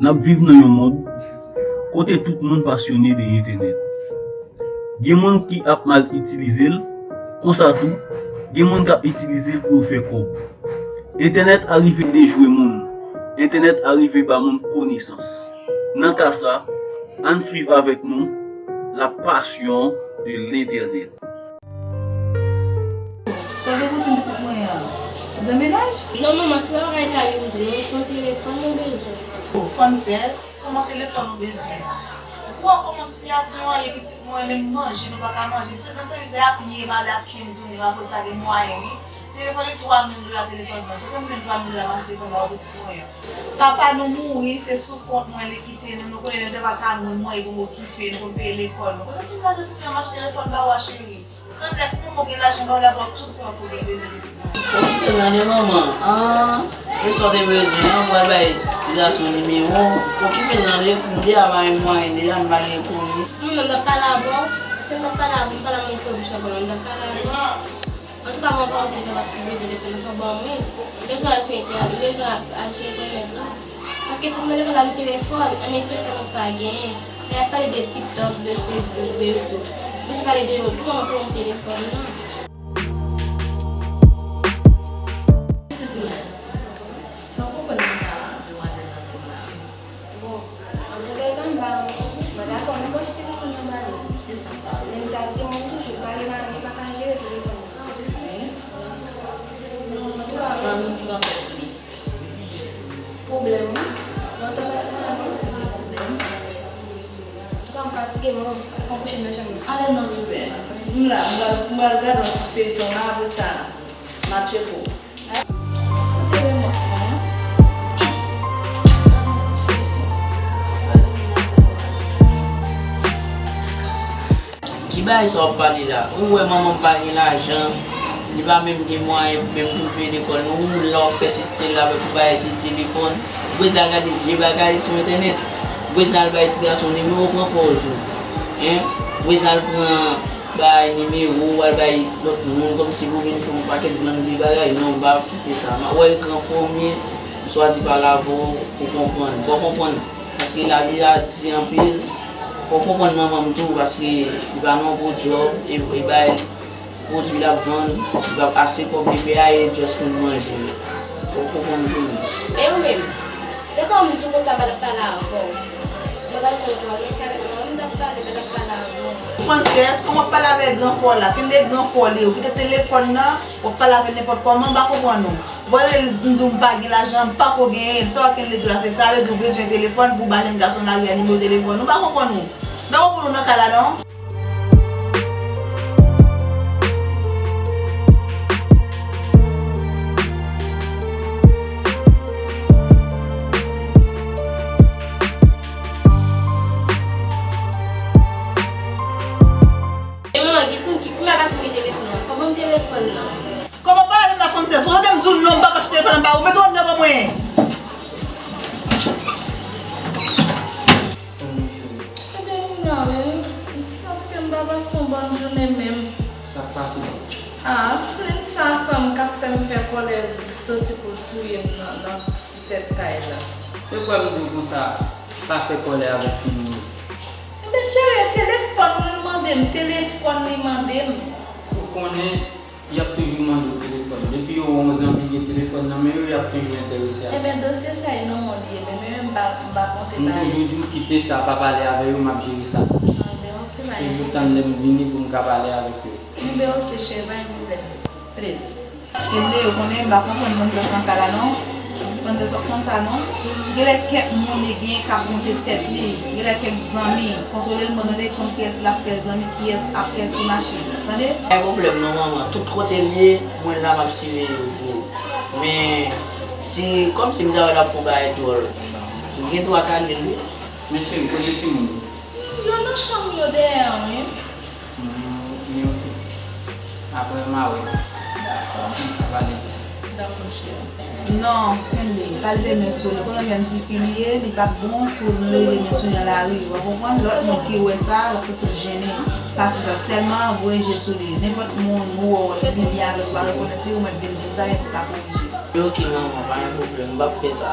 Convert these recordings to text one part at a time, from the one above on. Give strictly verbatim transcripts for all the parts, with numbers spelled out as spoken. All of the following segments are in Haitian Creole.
N ap viv nan yon mond kote tout moun pasyone de entènèt. Gen moun ki ap mal itilize l, konsa tou, gen moun k ap itilize l pou yo fè kòb. Entènèt arive dejwe moun. Entènèt arive ba moun konesans. Nan ka sa, ann swiv avèk nou la passion de l'internet. Sa w gen pou di m pitit mwen an? Ou gen mennaj? Non, manman, se pa bagay sa yo m di non, se yon telefòn mwen bezwen. O, Frances, kòman telefòn ou bezwen? Ou wè kòman sitiyasyon an ye, pitit mwen, menm manje nou pa ka manje. M sot nan sèvis la, y ap ye m ale ap kiye m tounen, akoz pa gen mwayen, wi. Telefòn li twa mil dola telefòn mwen. Kote m jwenn twa mil dola m achte telefòn la, o pitit mwen an? Papa nou mouri, se sou kont mwen li kite nou. Nou konnen nou te pa ka jwenn mwayen pou m okipe nou, pou m peye lekòl nou. Kote m fin lajan pitit mwen m achte telefòn ba ou a, cheri? Tann lè kòman w gen lajan ba w la, ba w tout sa w gen bezwen pitit mwen. Okipe l tande manman. An, e sa w te bezwen an, m pral bay ti gason nimewo w. Okipe l tande, m deja pa gen mwayen, deja m pa gen kouri. Manman, m t ap pale avè w. Si m t ap pale avè w, m pa t ap montre w bouch ankò non, m t ap pale avè w. Antouka, mwen pa antre nan paske m bezwen telefòn nan, fò ban mwen. M bezwen al sou entènèt, m bezwen al sou entènèt la. Paske tout moun lekòl la gen telefòn, men se sa nou pa genyen. Lè y ap pale de TikTok, de Facebook, de YouTube, m bezwen pale de yo tou, mwen pran telefòn nan. Pitit mwen, sa w konprann nan sa demwazèl la di m la? Bon, antouka, Gamba, mwen dakò, nou pote telefòn nan ba li. Se sa. Men m di a timoun toujou, li pa gen mari, li pa ka jere telefòn nan. Wi. Antouka, zanmi m pran kòb li. Pwoblèm, wi. Mwen tann mwen osi gen pwoblèm. Antouka, m fatige, mwen pran kouche nan chanm mwen. Ale non, bebe. M la, m pral, m pral gade yon ti feyton la, apre sa, m a tcheke w. Ki bagay sa w ap pale la? Ou wè manman m pa gen lajan, li pa menm gen mwayen pou menm pou l peye lekòl nou. Ou la w ap pèsiste la pou bagay de telefòn. Ou bezwen al gade vye bagay sou entènèt. Ou bezwen al bay ti gason nimewo w pran pòz ou. Hein? Ou bezwen al pran bay nimewo w al bay lòt moun kòmsi pou vin fè yon pakèt grann vye bagay. Non, m pa ap site sa. M ap wè l gran fò m ye, m chwazi pale avè w, ou konprann. Fò w konprann. Paske lavi a di anpil. Fò w konprann manman m tou, paske li pa nan yon gwo djòb, e, e bay pwodui l ap vann, li p ap ase kòb bebe a, e just konn manje. Fò w konprann tou. E ou menm? Se kòm m di w konsa, m pa t ap pale avè w. Mwen pa t konn twò, men sa, mwen menm m t ap pale, m pa t ap pale avè w. Frances, kòman w ap pale avèk gran fò w la? Kenbe gran fò w li, ou kite telefòn nan, w ap pale avè l nenpòt kòman, m pa konprann ou. Bon, lè m di w m pa gen lajan, m pako genyen, sa w ap kenbe di w la, se sa vle di w bezwen telefòn pou w ba jèn gason lari a nimewo telefòn ou, m pa konprann ou. M pa konprann ou nan ka la non. E manman, ki pou, ki pou mwen pa fin gen telefòn nan? Fò ban m telefòn nan. Kòman w pale avè m la, Frances? Ou tande m di w non, m p ap achte telefòn nan ba ou. Mete w anndan ban mwen. Ebyen, Lina, wi, m santi ke m pa pase yon bòn jounen menm. Sa k pase? A, plenn sa fanm k ap fè m fè kòlè soti pou l touye m nan, nan ti tèt kay la. Se kwè m di w konsa, pa fè kòlè avèk timoun yo. Ebyen, cheri, e telefòn li mande m, telefòn li mande m. Ou konnen, y ap toujou mande w telefòn. Depi yo wè yon zanmi gen telefòn nan men yo, y ap toujou enterese a sa. Ebyen, dosye sa e nan men w li ye, men mwen menm m pa, m pa konte ba yo. M toujou di w kite sa, pa pale avè yo, m ap jere sa. A, ebyen, oke, ma. Toujou tann lè m vini pou m ka pale avèk yo. Ebyen, oke, cheri, pa gen pwoblèm. Plis. Kenbe, ou konnen, m pa konprann Frances nan ka la non. Frances, w ap konsa non. Genlè kèk moun li gen k ap monte tèt li. Genlè kèk zanmi. Kontwole l mwen tande, konn kiyès l ap fè zanmi, kiyès ap, kiyès ki mache. Tande? Pa gen pwoblèm non, manman. Tout kote l ye, mwen la, m ap siveye l pou ou. Men, si, kòmsi m ta wè l ap fè yon bagay dwòl, m gen dwa kale l, wi. Men cheri, kote timoun yo? Yo nan chanm yo dèyè an, wi. Hmm, men oke. Apre m a wè. Dakò. N a pale de sa. Dakò, cheri. Non, kenbe, pa leve men sou li. Konnen gen ti fi li ye, li p ap bon si w leve men sou li nan lari. W a konprann? Lòt moun ki wè sa, l ap santi l jennen. Pa fè sa. Sèlman voye je sou li. Nenpòt moun ou wè w, li byen avèk ou, pa rekonèt li, ou mèt vin di m sa, epi m ka korije. Oke, manman, pa gen pwoblèm. M p ap fè sa.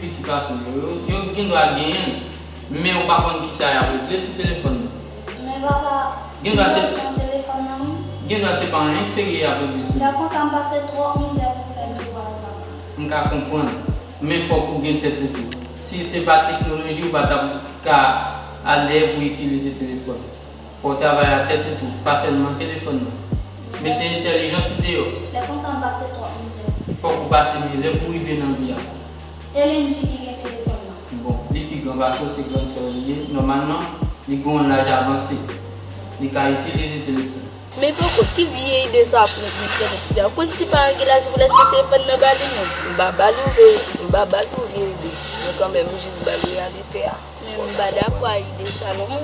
piti gason yo, yo, yo gen dwa genyen l, men ou pa konn kisa y ap regle sou telefòn nan. Men papa, Gen dwa se- Jan telefòn nan wi. Gendwa se pa anyen k serye y ap regle sou li. Lè konsa m pase twòp mizè pou m fè devwa yo, papa. M ka konprann, men fòk ou gen tèt ou tou. Si se pa teknoloji, ou pa t ap ka alèz pou itilize telefòn. Fò w travay a tèt ou tou, pa sèlman telefòn nan. Mete entèlijans ou deyò. Lè konsa m pase twòp mizè. Fòk ou pase mizè pou w rive nan vi a. E Lendji ki gen telefòn nan? Bon, li pi gran pase w, se grann sè w li ye. Nòmalman, li gen yon laj avanse. Li ka itilize telefòn. Men poko, ki vye ide sa pou nou met nan tèt ti la? Ou konn si paran gen laj pou l achte telefòn nan ba li menm? M pa ba li yon vye, m pa ba li yon vye ide. Men kanmenm, m jis ba l reyalite a. Men m pa dakò a ide sa non, mwen.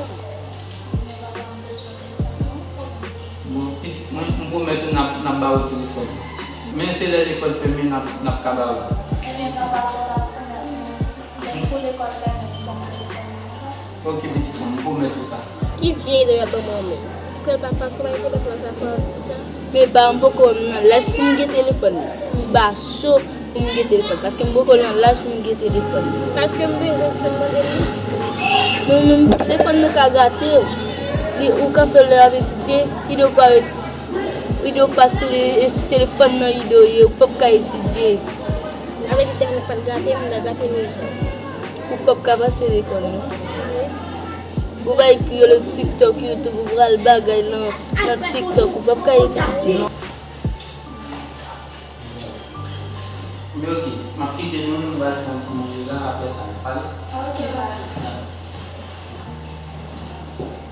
Bon, pitit mwen, m pwomèt ou n ap, n ap ba ou telefòn. Men se lè lekòl fèmen n ap, n ap ka ba ou. Ebyen, papa, fò w ta pwomèt mwen, lè pou lekòl fèmen, pou m pran telefòn nan ankò. Ok, pitit mwen, m pwomèt ou sa. Ki vye ide w ap ban mwen menm? Paske papa, paske w pa gen telefòn nan, sa fè w di sa? Men pa, m poko nan laj pou m gen telefòn nan. M pa cho pou m gen telefòn, paske m poko nan laj pou m gen telefòn. Paske m bezwen, se m mande li. Men menm telefòn nan ka gate w. Li, ou ka fè lè w ap etidye, ide w pa ret, ide w pase e, e, telefòn nan ide w ye, ou p ap ka etidye. Avè di tèlman pa t gate, m ta gate menm jan. Ou p ap ka pase lekòl non. Ou bay ki rele TikTok, YouTube, ou pral bagay nan, nan TikTok, ou p ap ka etidye. Men ok, m ap kite nou, nou pral fè yon ti manje la, apre sa n ap pale. Ok, papa.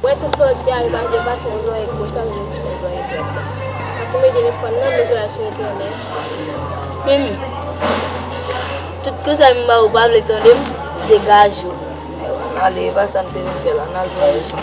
Mwen tout sa w di a, yo pa dwe pase yon zòrèy goch la, yo pran zòrèy dwat la. Paske m gen telefòn nan, m bezwen al sou entènèt. Mimi, tout konsèy m ba ou, ou pa vle tande m, degaje w. Ann ale, e pa sa n te vin fè la, ann al pran leson.